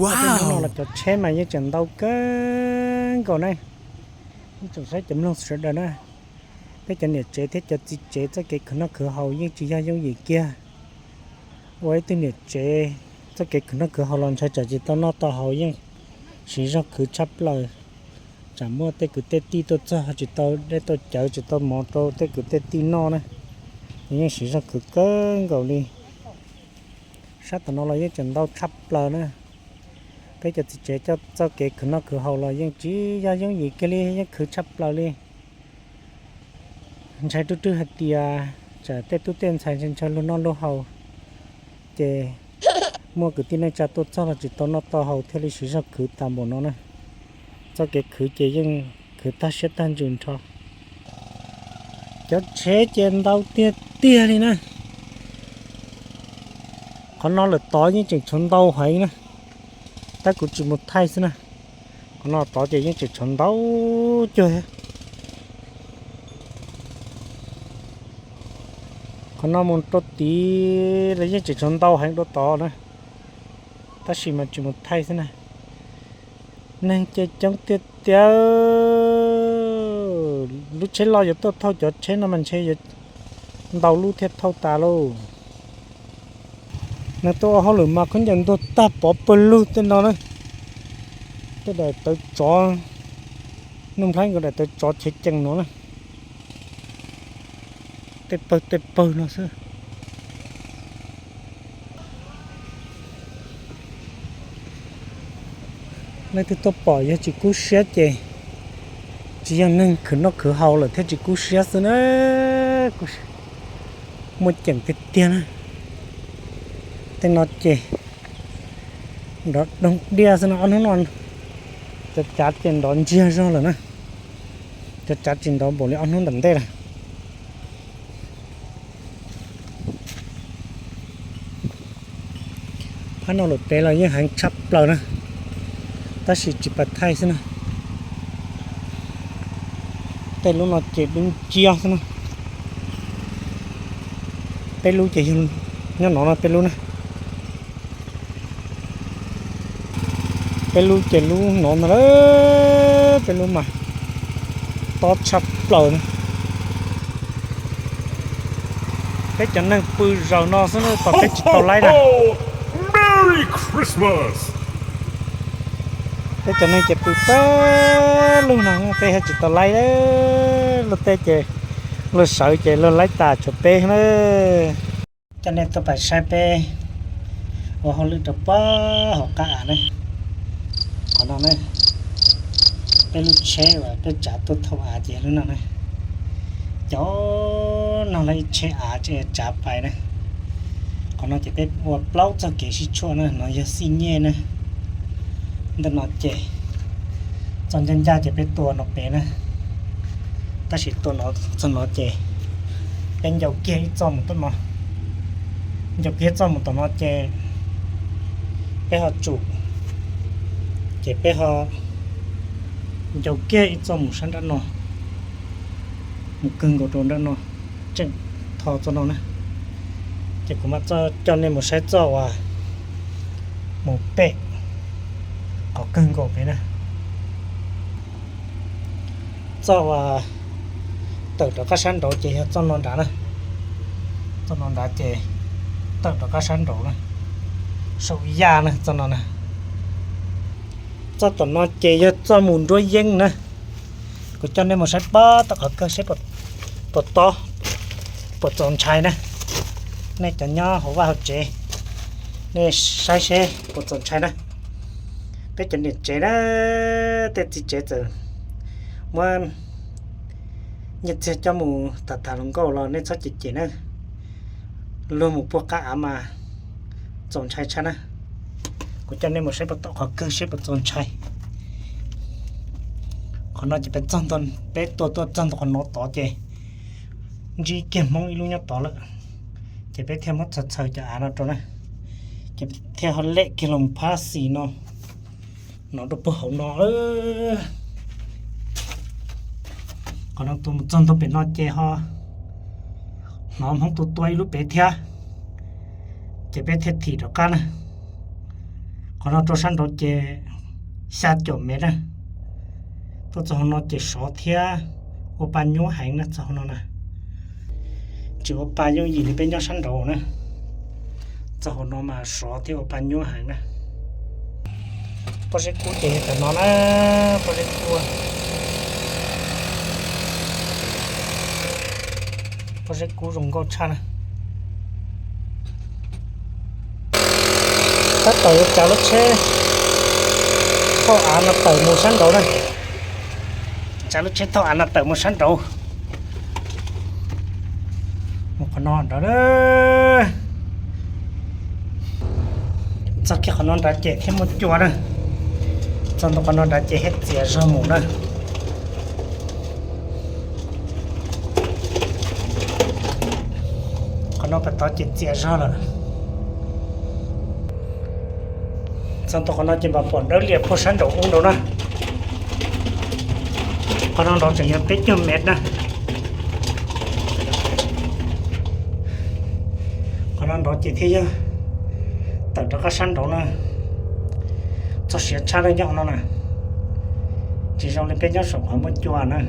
Hnub no los cov tsheb mas yeej tseem ntau kawg nkaus na. Yeej tseem saib cov mloog sawv daws na, peb cov niam tsev thiab cov txiv tsev txoj kev khwv noj khwv haus yeej tsis yog yooj yim kiag. Ua ib tug niam tsev txoj kev khwv noj khwv haus los ntshai tsam tsis tau noj tau haus, yeej siv zog khwv tshaj plaws. Tsam muaj tej kwv tej tij tuaj txog ho tsis tau dej tau cawv tsis tau mov rau tej kwv tej tij noj na, yeej siv zog khwv kawg nkaus li. Sab tom no los yeej tseem ntau tshaj plaws na. Peb cov txiv tsev coj txoj kev khwv noj khwv haus los yeej tsis yog yooj yim kiag li, yeej khwv tshaj plaws li. Ntshai rwb rwb hais tias tsam tej tub tej ntxhais ntshaw ntshaw luag noj luag haus, ces muaj kwv tij neej tsa tuaj txog los tsis tau noj tau haus thiaj li siv zog khwv tas npaum no na. Txoj kev khwv ces yeej khwv tag siab tag ntsws nrho. Cov tsheb ces ntau tiag tiag li na. Qhov no lawm tod yeej tseem tshuav ntau heev na, tab kuv tsis mus thaij xwb na. Qhov no tod ces yeej tseem tshuav ntau cuag. Qhov no mus rau tid los yeej tseem tshuav ntau heev dua tod na, tab sis mas tsis mus thaij xwb na. Neeg ces coob tiag tiag. Lub tsheb loj yuav tuaj thauj cov tsheb no mas ntshe yuav ntau lub thiaj thauj tas lauj. Neeg tuaj ua hauj lwm mas khaub ncaws ntuag tag pov pawg lug tej no na. Tej daim tawv tsov, Nuj Nplhaib nkawd daim tawv tsov chev cees no na. Tej pawg tej pawg no xwb. Leej twg tuaj pom yog tsis kub siab ces tsis yog neeg khwv noj khwv haus lawm thiaj tsis kub siab xwb na. Muaj ceem tiag tiag na. Tej no ces nrov doog diaj xwb no, ob hnub no cov cav ces nrov ntsiag zog lawm na. Cov cav tsis nrov npaum li ob hnub ntawm ntej lawm. Phab no lawm pem los yeej heev tshaj plaws na, tab sis tsis pais thaij xwb na. Tej lub no ces dub nciab xwb na. Peb lub ces yog nyob no no peb lub na. Peb lub ces lub no no lawm, peb lub mas tob tshaj plaws na. Peb cov neeg pw zaws no xwb na, tom peb tsis tau laib na. Peb cov neeg ces pw pab lug no, peb ho tsis tau laib. Luag tej ces luag sawv ces luag laib tas tshuav peb na. Coj nej tuaj pais saib peb ua hauj lwm rau pab hauv qab av na. Qhov no na, peb lub tsheb uas peb tsav tuaj thauj av ces lub no na. Cov no lawv ib tsheb av tsav pais na. Qhov no ces peb ua plaub txoj kev sib tshuam na, no yog xij nyej na. Ntawm no ces txoj ncaj ncaj ces peb tua no pem na, tab sis tua no txog no ces peb ncau kiag ib txoj mus tom no, ncau kiag ib txoj mus tom no ces peb ho tsum, ces peb ho ncau kiag ib txoj mus sab nrab no, mus kawg nkaus rau nrab no, tseem tho txoj no na. Ces kuv mam coj nej mus saib txoj uas mus pem qhov kawg nkaus pem na. Txoj uas tawm rov qab sab nraud ces yog txoj no nrad na. Txoj no nrad ces tawm rov qab sab nraud na, saum yaj na txoj no na. Txoj tom no ces yog txoj mus nruab yeeb na. Kuv coj nej mus saib pab tom qhov kawg seb puas tob, puas txaus ntshai na. Nej cov nyob hauv vaj hauv tsev, nej saib seb puas txaus ntshai na. Peb cov niam tsev na, tej txiv tsev txawm muab nyiaj txiag coj mus tham tham hluas nkauj los nej txhob cem cem na. Luag mus puag qab av mas txaus ntshai tshaj na. Kuv coj nej mus saib puas tom qhov kawg seb puas txaus ntshai. Qhov no ces peb txog, peb tuaj tuaj txog ntawm qhov no tod ces ntsib kiag Hmoob ib lub nyob tod lawm, ces peb thiaj muab txhaws txhaws cov av no rau na, ces thiaj ho lem kiag los phab xis no, no rau puag hauv no. Qhov no tus mus txog ntua pem no ces ho hnov Hmoob tua tua ib lub pem thiab, ces peb thiaj thim rov qab na. Qhov no rau sab nraud ces xya caum mev na. Tuaj txog hauv no ces sov thiab ua pa nyuaj heev na txog hauv no na. Tsis ua pa yooj yim li peb nyob sab nraud na. Txog hauv no mas sov thiab ua pa nyuaj heev na. Pob zeb kub ces yog cov no na, pob zeb kub. Pob zeb kub zoo nkauj tshaj na. Tab tom yuav tsav lub tsheb thauj av no tawm mus sab nraud na. Tsav lub tsheb thauj av no tawm mus sab nraud. Mus qhov no nrad. Txog kiag qhov no nrad ces thiaj muaj cua na. Txog ntua qhov no nrad ces thiaj txias zog mus na. Qhov no pas tod ces txias zog lawm. Txog ntua qhov no ces mas pom dawb lias puag sab nraud ub nraud na. Qhov no nraud tseem yog peb caug mev na. Qhov no nraud ces thiaj yog tawm rov qab sab nraud na. Txog siav tshaj lawm nyob qhov no na. Tsis zoo li peb nyob saum qhov muaj cua na.